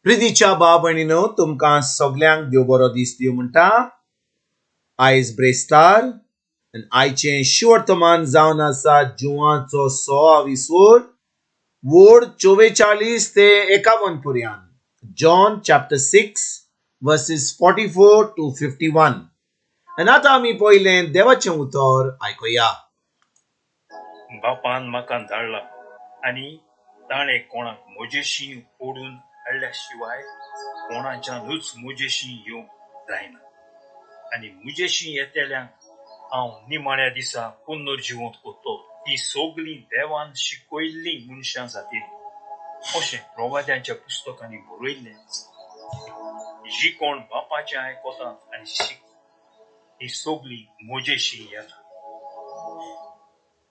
प्रितीच्या भाव भयणीनो, तुमकां सगल्यांक देव बरो दीस दिवं म्हणटा. आयज ब्रेस्तार आनी आयचें शिवर्तमान जावन आसा जुवाचो 6 विसवोर वोड 44 ते 51 पर्यंत. John chapter 6 verses 44 to 51. आनी आतां आमी पयलें देवाचें उतर आयकुया. बापान म्हाका धाडला आनी ताणें कोणाक म्हजेशी ओडून हाडल्या शिवाय कोणाच्यानूच म्हजेशी येवंक जायना, आनी म्हजेशी येतल्यांक हांव निमाण्या दिसा पुनर्जिवंत करतलो. ती सगळीं देवान शिकयल्लीं मनशां जातलीं अशें प्रवाद्यांच्या पुस्तकांनी बरयल्लें आसा. जी कोण बापाचें आयकतात आनी शिकतात ती सगळीं म्हजेशी येतात.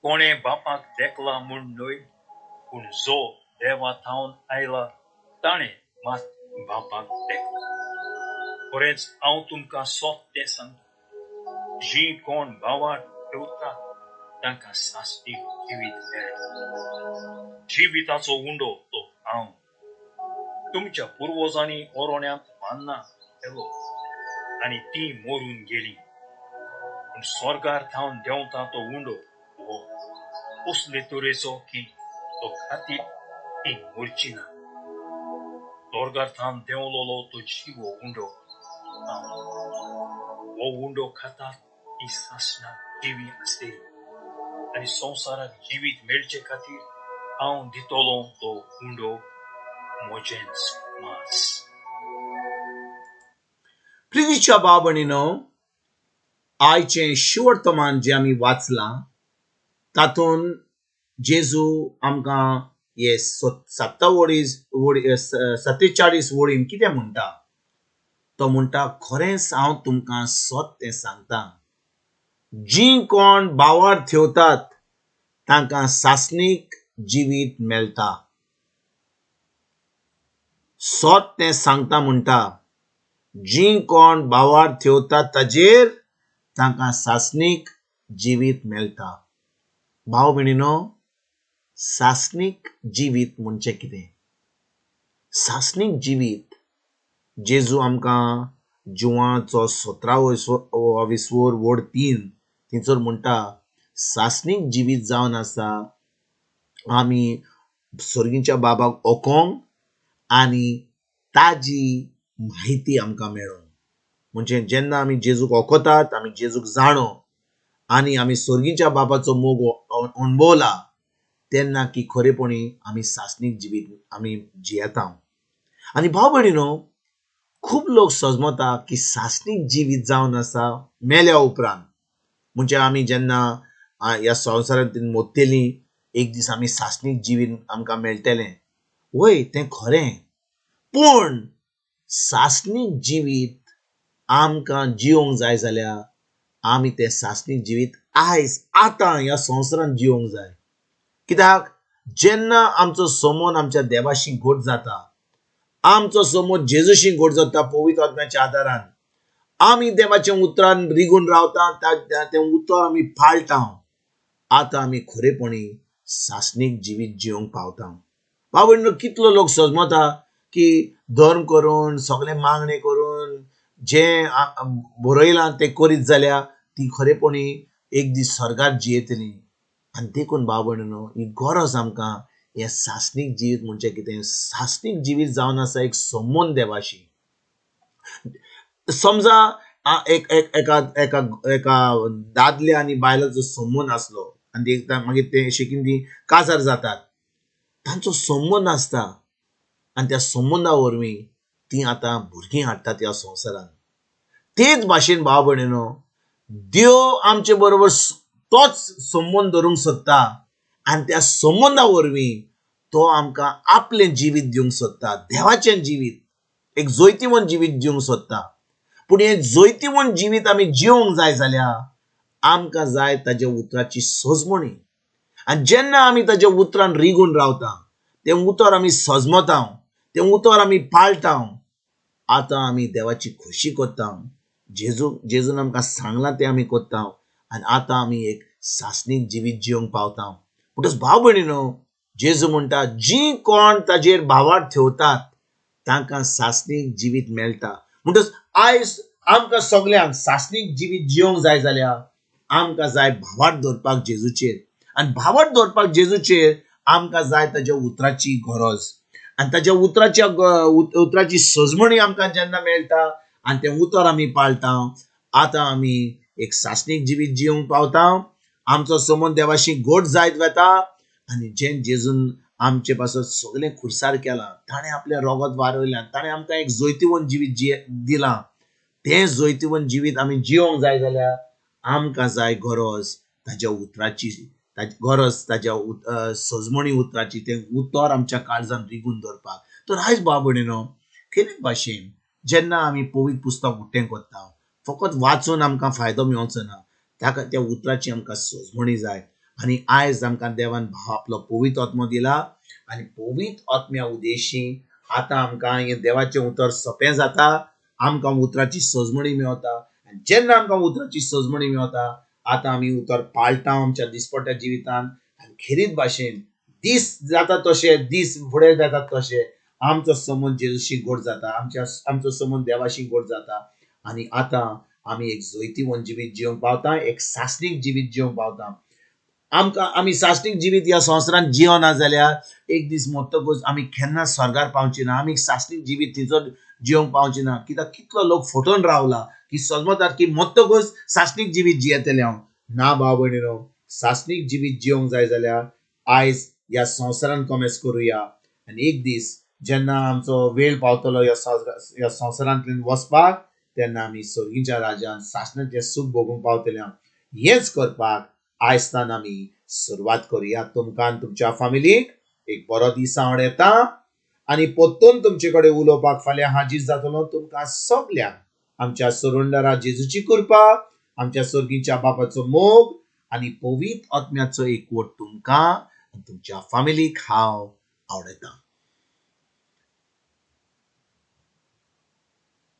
कोणें बापाक देखला म्हूण न्हय, पूण जो देवा थावन आयला ताणें मात बापाक देखला. खरेंच हांव तुमकां सोत तें सांगता, जीं कोण भावार्थ ठेवतात तांकां सासणीक जिवीत मेळटा. जिविताचो उंडो तो हांव. तुमच्या पुर्वजांनी ओरोण्यांत मान्ना केलो आनी ती मरून गेली, पूण स्वर्गार थावन देंवता तो उंडो हो असले तरेचो की तो खातीर ती मरची ना. स्वर्गार थावन देंवलोलो तो जिवो उंडो हांव. हो उंडो खातात ती सासणां जिवी आसतली आनी संवसाराक जिवीत मेळचे खातीर हांव दितलो तो उंडो म्हजेंच मांस. प्रितीच्या भाव भयणीनो, आयचें शिवर्तमान जें आमी वाचलां तातूंत जेजू आमकां हे 47 वळीन कितें म्हणटा? तो म्हणटा, खरेंच हांव तुमकां सत तें सांगता, जीं कोण भावार्थ ठेवतात तांकां सासणीक जिवीत मेळटा. सत तें सांगता म्हणटा, जीं कोण भावार्थ ठेवतात ताजेर तांकां सासणीक जिवीत मेळटा. भाव भयणीनो, सासणीक जिवीत म्हणजे कितें? सासणीक जिवीत जेजू आमकां जुवाचो 17 विसवोर वोड 3 थंयसर म्हणटा, सासणीक जिवीत जावन आसा आमी सर्गीच्या बाबाक ओकोंक आनी ताजी म्हायती आमकां मेळोंक. म्हणजे जेन्ना आमी जेजूक ओकोतात, आमी जेजूक जाणो आनी आमी सर्गीच्या बाबाचो मोग अणभवला, तेन्ना की खरेपणी आमी सासणीक जिवीत आमी जियेता. आनी भाव भयणीनो, खूब लोक सजमता की सासणीक जिवीत जावन आसा मेल्या उपरांत, म्हणजे आमी जेन्ना ह्या संवसारांत मोत्तेली एक दीस आमी सासणीक जिवीत आमकां मेळटलें. वय, तें खरें, पूण सासणीक जिवीत आमकां जिवंक जाय जाल्यार आमी तें सासणीक जिवीत आयज आतां ह्या संवसारांत जिवंक जाय. कित्याक जेन्ना आमचो समोन आमच्या देवाशी घट जाता, आमचो समोन जेजूशी घट जाता, पवित्र आत्म्याच्या आदारान आमी देवाच्या उतरान रिगून रावता, तें उतर आमी पाळटा, आतां आमी खरेपणी सासणीक जिवीत जिवंक पावता. भाव भयणीनो, कितलो लोक सजमता की धर्म करून सगळें मागणें करून जें बरयलां तें करीत जाल्यार ती खरेपणी एक दीस स्वर्गार जियेतली. आनी देखून भाव भयणीनो, ही गरज आमकां हें सासणीक जिवीत म्हणजे कितें? सासणीक जिवीत जावन आसा एक संबंद देवाशी. समजा एक एका एका एका दादल्या आनी बायलाचो संबंद आसलो आनी एकदां मागीर ते शेकीन ती काजार जातात, तांचो संबंद आसता आनी त्या संबंदा वरवीं ती आतां भुरगीं हाडटात ह्या संवसारांत. तेच भाशेन भाव भयणीनो, देव आमचे बरोबर तोच संबंद धरूंक सोदता आनी त्या संबंदा वरवीं तो आमकां आपलें जिवीत दिवंक सोदता, देवाचें जिवीत, एक जैतिवंत जिवीत दिवंक सोदता. पूण हें जैतिवंत जिवीत आमी जिवंक जाय जाल्यार आमकां जाय ताज्या उतराची सजमणी. आनी जेन्ना आमी ताज्या उतरान रिगून रावता, तें उतर आमी सजमता, तें उतर आमी पाळटा, आतां आमी देवाची खोशी करता, जेजून आमकां सांगलां तें आमी करता आनी आतां आमी एक सासणीक जिवीत जिवंक पावता. म्हणटच भाव भयणीनो, जेजू म्हणटा, जीं कोण ताजेर भावार्थ ठेवतात तांकां सासणीक जिवीत मेळटा. म्हणटच आयज आमकां सगल्यांक सासणीक जिवीत जिवंक जाय जाल्यार आमकां जाय भावार्थ दवरपाक जेजूचेर, आनी भावार्थ दवरपाक जेजूचेर आमकां जाय ताज्या उतराची गरज. आनी ताज्या उतराच्या उतराची सजमणी आमकां जेन्ना मेळटा आनी तें उतर आमी पाळटा, आतां आमी एक सासणीक जिवीत जिवंक पावता. आमचो समज देवाशी गोड जायत वता. आनी जें जेजून आमचे पासत सगळें खुर्सार केलां, ताणें आपलें रोगत वारयलां, ताणें आमकां एक जैतिवंत जिवीत दिलां, तें जैतिवंत जिवीत आमी जिवंक जाय जाल्यार आमकां जाय गरज ताज्या उतराची, गरज ताज्या सजमणी उतराची, तें उतर आमच्या काळजान रिगून दवरपाक. तर आयज भाव भयणीनो, खेरीत भाशेन जेन्ना आमी पवित्र पुस्तक उक्तें करता, फकत वाचून आमकां फायदो मेवचो ना, ताका त्या उतराची आमकां सजमणी जाय. आनी आयज आमकां देवान भाव आपलो पवित्र आत्मो दिला आनी पवित्र आत्म्या उदेशी आतां आमकां हें देवाचें उतर सोंपें जाता, आमकां उतराची सजमणी मेवता. आनी जेन्ना आमकां उतराची सजमणी मेवता, आतां आमी उतर पाळटा आमच्या दिसपट्ट्या जिवितान. आनी खेरीत भाशेन दीस जाता तशे, दीस फुडें जातात तशे आमचो समज जेजूशी गोड जाता, आमचो समज देवाशी गोड जाता. आनी आतां आमी एक जैतिवंत जिवीत जिवंक पावता, एक सासणीक जिवीत जिवंक पावता. आमकां आमी सासणीक जिवीत ह्या संवसारांत जिवना जाल्यार एक दीस मरतकूच आमी केन्ना स्वर्गार पावची ना, आमी सासणीक जिवीत थंयसर जिवंक पावची ना. कित्याक कितलो लोक फटोवन रावला की समजतात की मरतकूच सासणीक जिवीत जियेतलें हांव. ना भाव भयणीनो, सासणीक जिवीत जिवंक जाय जाल्यार आयज ह्या संवसारान कोमेस करुया. आनी एक दीस जेन्ना आमचो वेळ पावतलो ह्या संवसारांतल्यान वचपाक, तेन्ना आमी सर्गीच्या राजान सासणाचें सूख भोगूंक पावतले. हेंच करपाक आयजतान आमी सुरवात करुया. तुमकां आनी तुमच्या फामिलीक एक बरो दीस हांव येता आनी परतून तुमचे कडेन उलोवपाक फाल्यां हाजीर जातलो. तुमकां सगल्यांक आमच्या सरुंडरा जेजूची कृपा, आमच्या सर्गीच्या बापाचो मोग आनी पवित्र आत्म्याचो एकवट तुमकां आनी तुमच्या फामिलीक हांव आवडयतां.